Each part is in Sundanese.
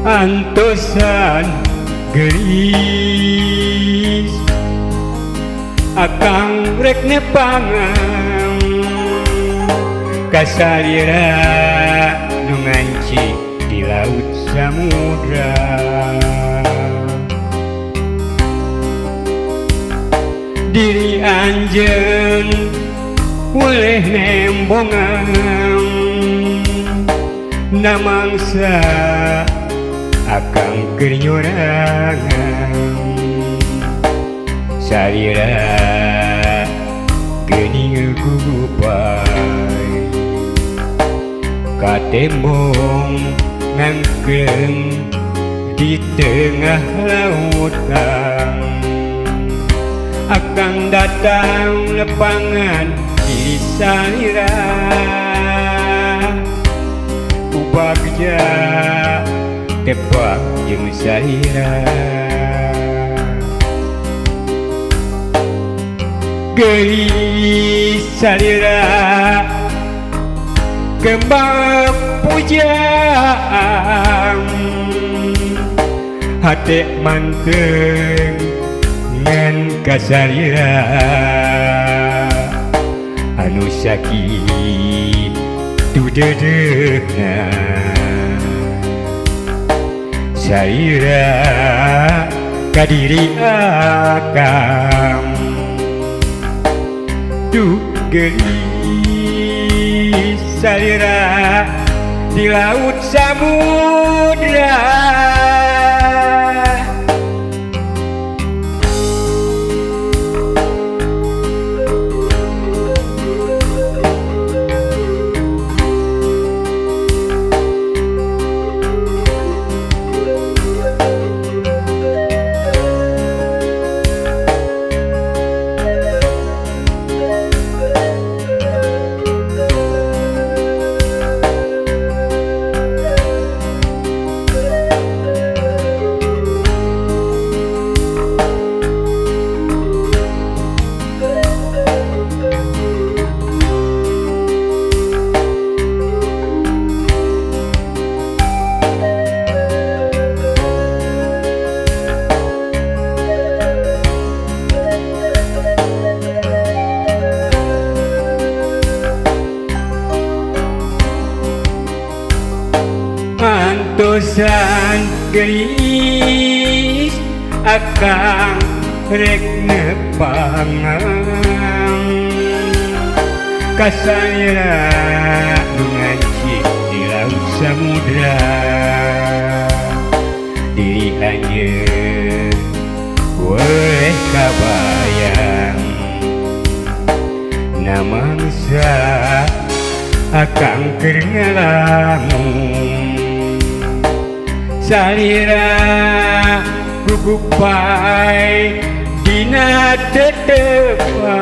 Antosan geulis akang rek nepangan ka salira nu nganci di laut samudra. Diri anjeun boleh nembongan namangsa akang keur nyorangan salira geuning gugupai katembong ngangkreung di tengah lautan. Akang datang lepangan di salira ku bagja tepang jeung salira. Geulis salira kembang pujaan hate manteng ngan ka salira anu sakitu deudeuhna. Salira ka diri akang duh geulis salira di laut samudra. Antosan geulis akang rek nepangan ka salira nu nganci di laut samudra. Diri anjeun boleh kabayang namangsa akang keur ngalamun salira gugupai dina tetepang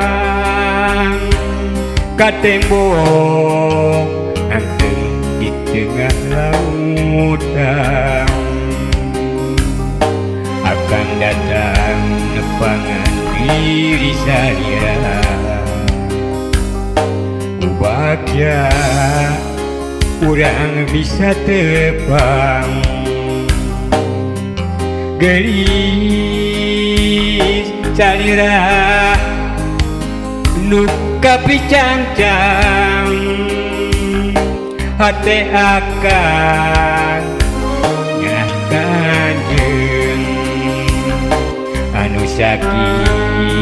katembong anteng di tengah lautan. Akang datang nepangan diri salira ku bagja urang bisa tepang. Geulis salira nu kapicancang hate akang nyerah ka anjeun anu sakitu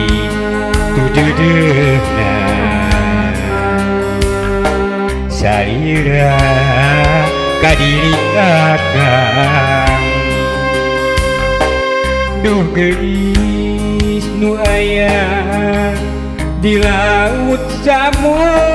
deudeuhna. Salira ka diri akang duh geulis nu aya di laut samudra.